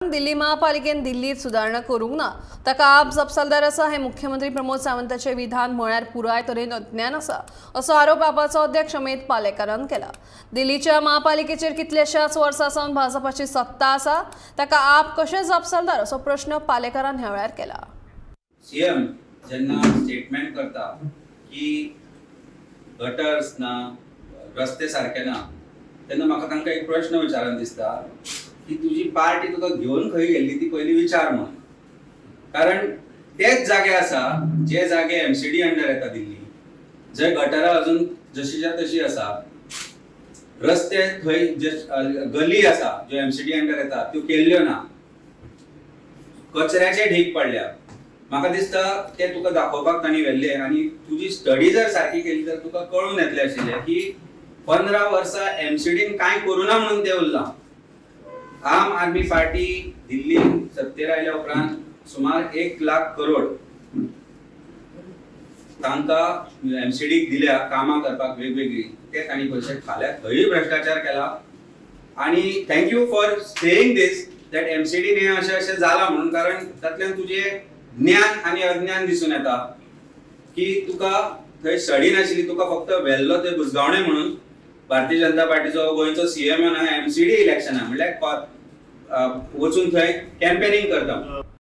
दिल्ली महापालिकेन दिल्लीत सुदारणा करूंक ना, ताका आप जापसालदार आसा हे मुख्यमंत्री प्रमोद सावंताचे विधान म्हळ्यार पुराय तरेन अज्ञान आसा असो आरोप आपाचो अध्यक्ष अमित पालेकारान केला। दिल्लीच्या महापालिकेचेर कितल्याशाच वर्सां सावन भाजपाची सत्ता आसा, ताका आप कशें जापसालदार असो प्रश्न पालेकारान ह्या वेळार केला। सीएम जेन्ना स्टेटमेंट करता की गटर्स ना, रस्ते सारके ना, तेन्ना म्हाका तांकां एक प्रश्न विचारन दिसता की तुजी पार्टी तुका घेवन खंय गेल्ली ती पयली विचार म्हण। कारण तेच जागे आसा जे जागे एमसीडी अंडर येता दिल्ली, जंय गटरां अजून जशीच्या तशी आसा, रस्ते थंय जे गली आसा ज्यो एमसीडी अंडर येता त्यो केल्ल्यो ना, कचऱ्याचे ढीक पडल्या। म्हाका दिसता ते तुका दाखोवपाक तांणी व्हेल्ले आनी तुजी स्टडी जर सारकी केली तर तुका कळून येतलें आशिल्लें की 15 वर्सां एमसीडीन कांय करूना म्हणून ते उरलां। आम आदमी पार्टी दिल्ली सत्तेर आयल्या उपरांत सुमार 1 लाख करोड तांकां एमसीडीक दिल्या कामां करपाक वेगवेगळी, ते तांणी पयशे खाल्या, थंय भ्रश्टाचार केला। आनी thank you for saying this that एमसीडीन हें अशें अशें जालां म्हणून, कारण तातल्यान तुजें ज्ञान आनी अज्ञान दिसून येता की तुका थंय स्टडी नाशिल्ली, तुका फक्त व्हेल्लो थंय बुजगावणे म्हणून। भारतीय जनता पार्टीचो गोंयचो सीएम एमसीडी इलेक्शना म्हणल्यार वचून थंय कॅम्पेनिंग करता।